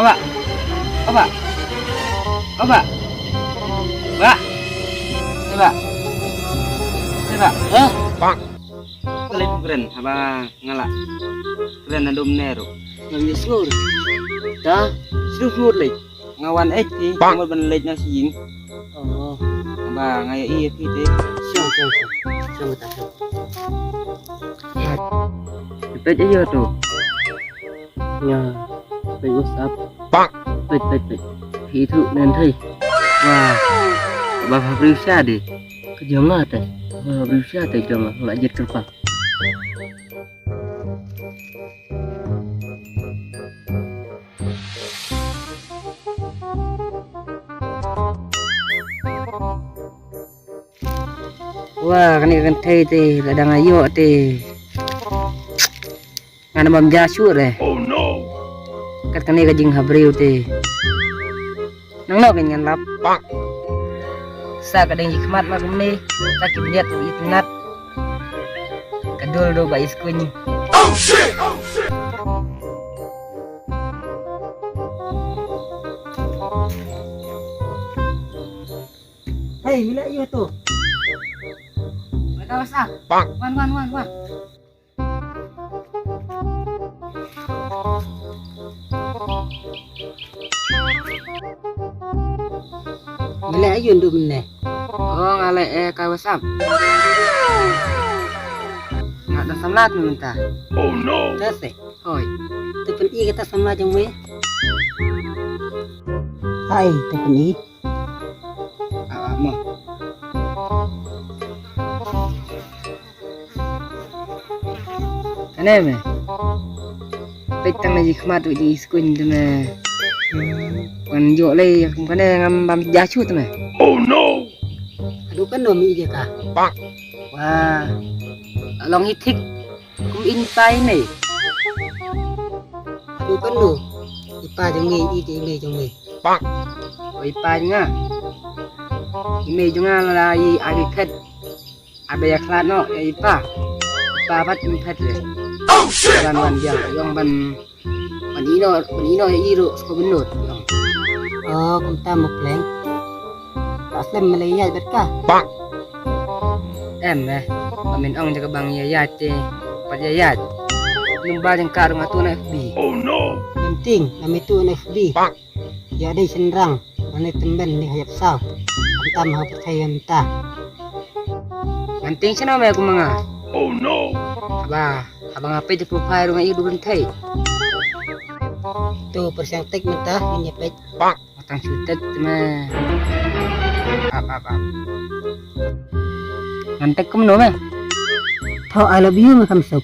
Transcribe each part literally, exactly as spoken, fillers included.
Aba. Aba. Aba. Ba. Aba. Aba. Hah? Bang. Lei kren haba nga lah kren nadum ne ruh. Ngam ïohsngew ruh. Ta shu sngewt lei. Nga wan eh ti, bang, nga ban leit na sha ïing. Oh. Ba nga ïa i ïa phi te. Sure, sure, sure. Sure, ta sure. Peit ïa to. Nga peit WhatsApp. Bang. Peit, peit, peit. Hi tu nen thei. Wah. Ba ha briew sha de. Ka jong nga te. Ba ha briew sha te jong nga. Nga jied kyrpang. Wah, kane ka kynthei te, lada nga ïoh te, ngan ym bam ja shuh re. Oh no. Kat kane ka jinghabriew te. Nang noh kan ngan lap. Sa ka dang ïa khmat ma kumne, sa ki bniat u itynnat. Ka dul do ba iskuin. Oh shit! Oh shit! Hey, mila ïa to. Mila WhatsApp. Wan, wan, wan, wan. Mila ïa to mynne. Oh, nga leh, eh, ka WhatsApp. Nga da samla mynta. Oh no. Te se. Hoi. Te pyni kata samla jong me. Hai, te pyni. Ah, ah, mo. Kane me. Peit tang na ji khmat u ji iskuin te me. Wan jo lei kum kane ngam bam ja shuh te me. Oh no. Aduh kan no mi je ka. Wah. Long hi thik. Kum in pai me. Aduh kan no. I pa jong me, i te i me jong me. Oi pa jong nga. I mei jong nga la i abi phet. Abi ïa khlad noh ïa i pa. I pa pat i phet le. Wan wan biang ïong ban ban ino ban ino ïa i ruh sko benut ïong. Oh, kumta mo pleng. Ta slem me la ïa bet ka. Em eh. Ba men ong jaka bang ïa ïa te. Pat ïa ïa. Num ba jeng ka ruh nga tu na F B. Oh no. Penting na me tu na F B. Ïa dei shynrang, mane tymmen ni ha ïap saw. Khamtam ha pyrthei mynta. Ngan tieng shano me kum nga. Oh no. Haba, haba nga peit profile ruh nga ïoh du kynthei. To pyrshang tek mynta ngin ïa peit. Nga tang shu tek te me. Ap ap ap. Ngan tek kumno me? Tho I love you me kham suk.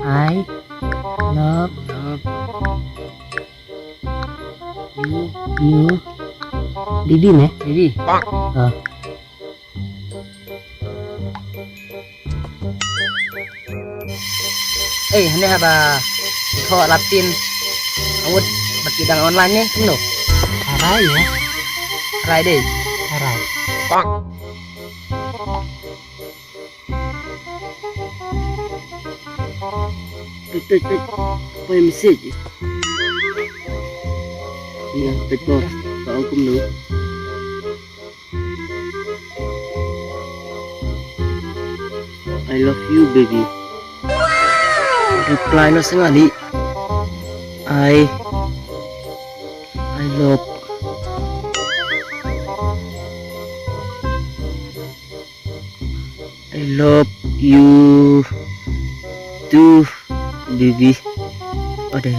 I love, love you. You. Didi ne? Didi. Ah. Eh, hane haba. Tho lapin. Awut baki dang online ne, no. Arai ya. Arai dei. Arai. Tek tek tek. Apa yang message? Ina tek ko. Ka ong kumno. I love you, baby. Reply no sngani. I I love I love you too, baby. Ade.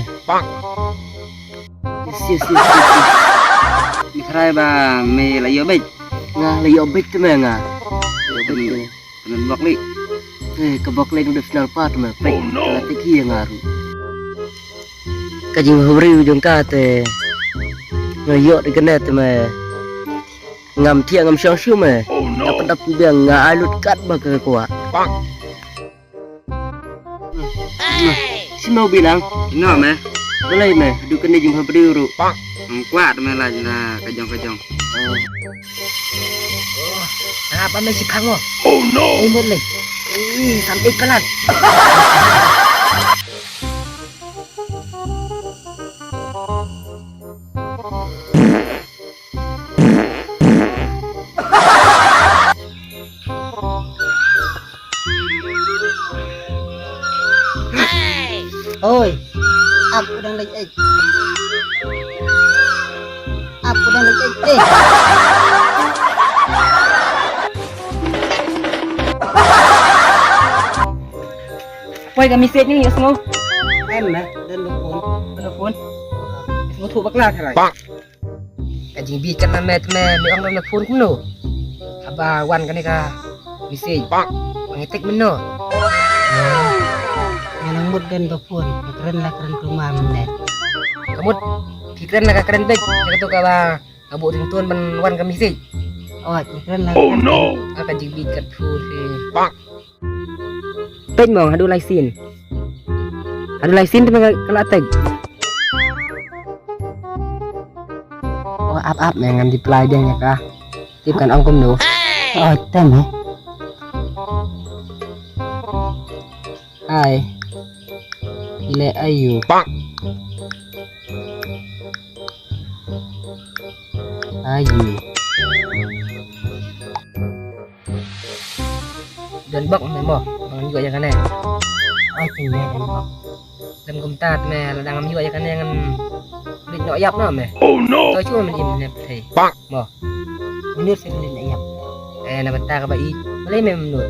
Yes, yes, yes, yes, yes. Ni khrai ba me la ïoh beit. Nga la ïoh beit te me nga. Ïoh beit te me. Kena bok li. Eh, ka bok li ndu final part me. Peit. Oh, no. Ka la te ki nga ru. Ka jinghabriew jong ka te. Nga ïoh de kena te me. Ngam thiah ngam shong shu me. Oh, no. Ka pyndap biang nga ai lut kat ba ka kwah. Bang. Sima u bilang. Ino me. Balei me. Du kane jinghabriew ruh. Bang. Ngam kwah me la jingla ka jong ka jong. Oh. Ngapa me si phango. Oh, no. Ai mut le. Ih, sampai pelan. Oi, ap u dang leit eit. Ap u dang leit eit. Eh. Poi ka message ni, ïohsngew? Em, eh, don ba phone. Don ba phone. Ïohsngew thuh bakla tharai. Ka jingbit katne me, me, me ong don ba phone kumno? Haba wan kane ka message. Ba ngi tek mynno. Nga nang mut don ba phone. Ka kren la kren kumne. Ka mut, ki kren la ka kren beit. Kato kaba Ka buh ringtone ban wan ka message. Oh, ki kren la. Oh no. Ah, ka jingbit katto hi. Pak. Peit mo, haduh lai sien. Haduh lai sien te ka, ka la teg. Oh, ap ap me ngan reply dia ïa ka. Tip kan ong kumno. Oh, tem eh. Hai. Phi leh aiu? Aiu? Don bok me mo, ba ngan ïoh ïa kane. Ai, phi leh don bok. Lem kumta te me, lada ngam ïoh ïa kane ngan leit noh ïap noh me. Oh no. To shu men im ne phi. Mo. Mynta shu leit noh ïap. Eh, na bynta kaba ïeit. Balei me mynta?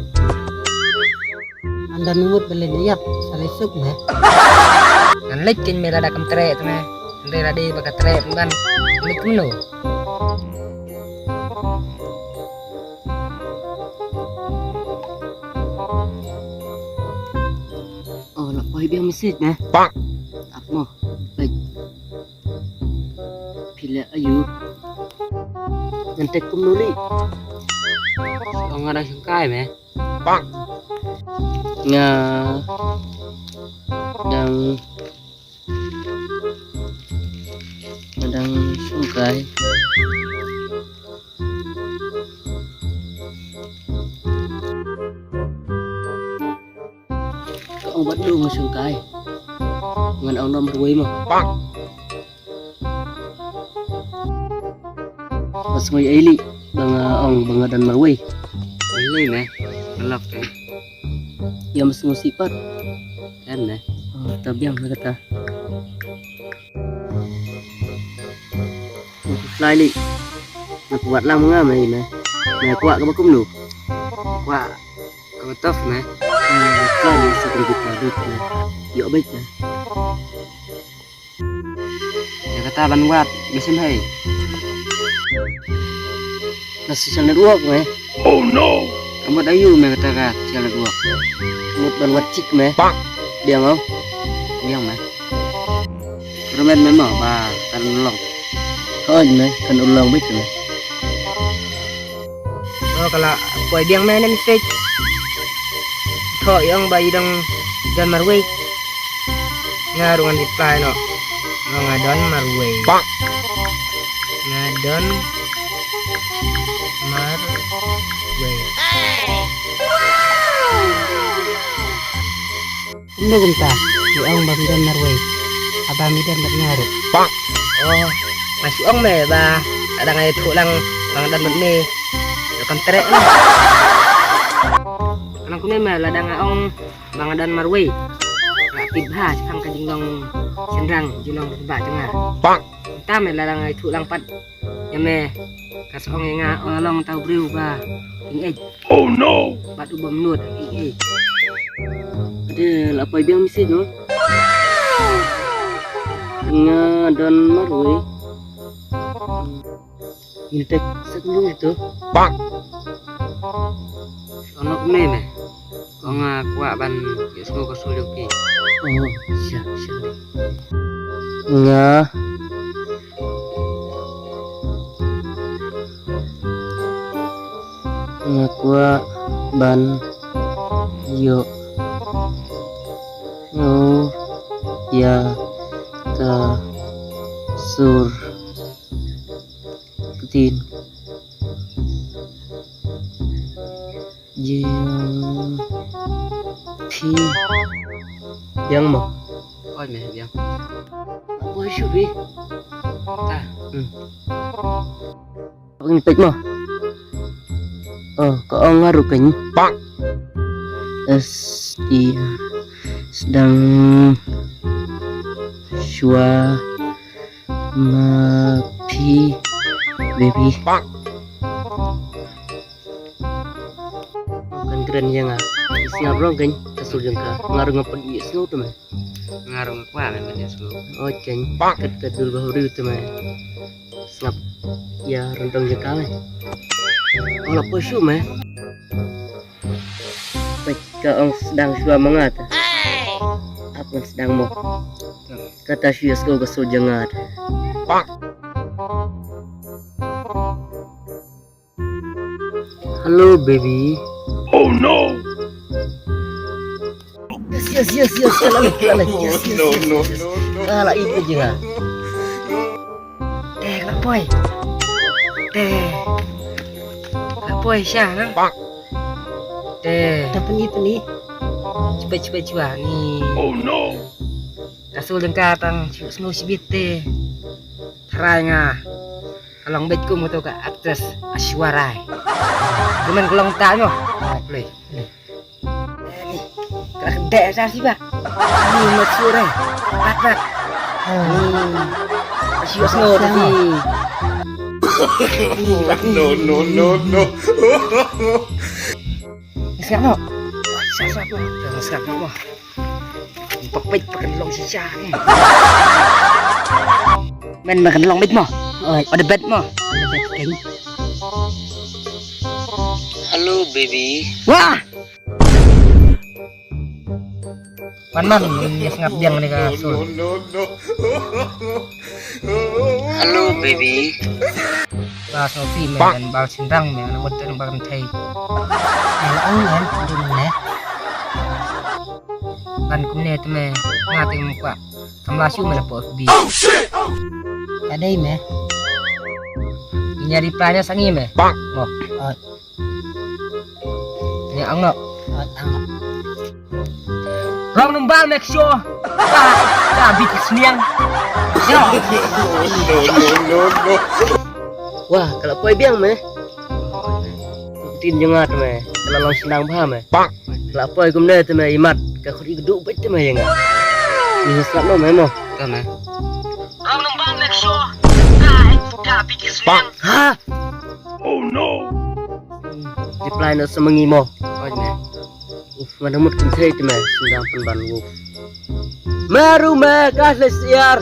Ynda ngut ba leit ïap, sa leit suk ne. Ngan leit kein me lada kam treh te me. Hynrei lada ba ka treh pynban. Leit kumno? Oh, la poi biang message ne. Pak. Ap mo. Leit. Phi leh aiu? Ngan tek kumno lei? Ong nga dang shongkai me. Nga dang, nga dang shongkai. Ka ong bad du nga shongkai. Ngan ong noh marwei mo. Ba sngew ei lei ba nga ong ba nga don marwei. Ei lei me. Ngelok te. Ïa, ba sngew sih pat. Em me. Oh, ta biang me kata. Reply lei. Nga kwah lang nga me, me. Me kwah kaba kumno? Kwah kaba tough me. Hmm, kwah ni sa computer beit me. Ïoh beit me. Ïa kata ban wad, me sim hei. Na social network me. Oh no. Ka mut aiu me kata ka social network? Ka mut ban wad chick me. Pak. Biang o. Biang me. Rumet me mo ba kan long. Hooid me, kan long beit me. Oh, ka la poi biang me ne message. Tho ïong ba i dang don marwei. Nga ruh ngan reply noh. Nga don marwei. Nga don marwei. Kumno kumta? Ngi ong ba mi don marwei. Haba mi don bad nga ruh. Oh, nga shu ong me ba lada nga ïathuh lang ba nga don bad me, ruh kam treh. Ka long kumne me, lada nga ong ba nga don marwei, nga tip bha shaphang ka jinglong shynrang, jinglong rangbah jong nga. Kumta me, lada nga ïathuh lang pat ïa me, ka sa ong ïa nga, ong nga long uta u briew ba ïeit. Oh no! Bad u bym nud, eh, eh. Ade, la poi biang message, no? Nga don marwei. Ngin tek sa kynduh ito. Bang! Ono kumne me. Ko nga kwah ban ïohsngew ka sur jong phi. Oh, sha, sha. Nga Nga kwah ban ïoh, ïoh ïa ka sur ktien jong phi. Biang mo? Oi me, biang. Oi shu bi. Ta. Hmm. Peit mo. Oh, ka ong nga ruh keiñ. Pak. Es ti sdang Shuwa ma phi, baby. Kan kren ïa nga. Sngap rong kan ka sur jong ka. Nga rong pat ïa sngap tu me. Nga rong kwah me ban ïa sngap. Oi kan. Kat ka dur ba huri tu me. Sngap ïa rentong jong ka me. Ong la poi shu me. Peit ka ong sdang shuwa ma nga ta. Ap ngan sdang mo. Kata shu ïa sngap ka sur jong nga ta. Hello, baby. Oh no! Yes, yes, yes, yes. Ka la leh, ka la leh. Yes, yes, yes, yes. Ka la ïeit ka jingïa. Te, ka la poi. Te. Ka la poi sha na. Te. Te pyni, pyni. Cepat, cepat, cepat ni. Oh no! Ka sur jong ka tang shu sngewsih bit te. Tharai nga. Ka long beit kum kato ka aktris Aishwarya Rai. Kumne ka long ta nyo. Play. Ka la kdeh sa si ba. Ni mat sure. Pat pat. Ni. Shu sngewsih. No, no, no, no. Sngap mo. Sngap, sngap mo. Sngap mo. Pak peit, pak kan long shisha. Men, men kan long beit mo. Oi. Ada bet mo. Ada bet kan. Hello, baby. Wah. Man man, ni sngap biang ni ka sur. No, no, no. Hello, baby. Ba sngewsih me, ban bal shin rang me, na mut tang ba kan thei. Ong em, dun ne. Ban kumne te me, nga te ngam kwah. Kam la shu me na pos bi. Ka dei me. Ïa reply na sa ngi me. Mo. Oi. Ïa ang no. Oi, ang no. Rong number make sure. Ka, ka bit sniang. Yo. No, no, no, no. Wah, ka la poi biang me. Tin jong nga te me. Ka la long shnang bha me. Ka la poi kumne te me, imat ka khot i kdu beit te me ïa nga. Ni sngap no me mo. Ka me. Rong number make sure. Ka, ka bit sniang. Ha? Oh no. Reply na sa ma ngi mo. Oi me. Uf, mana mut kin thei te me, sngewdang pynban uf. Maru me, ka hle siar.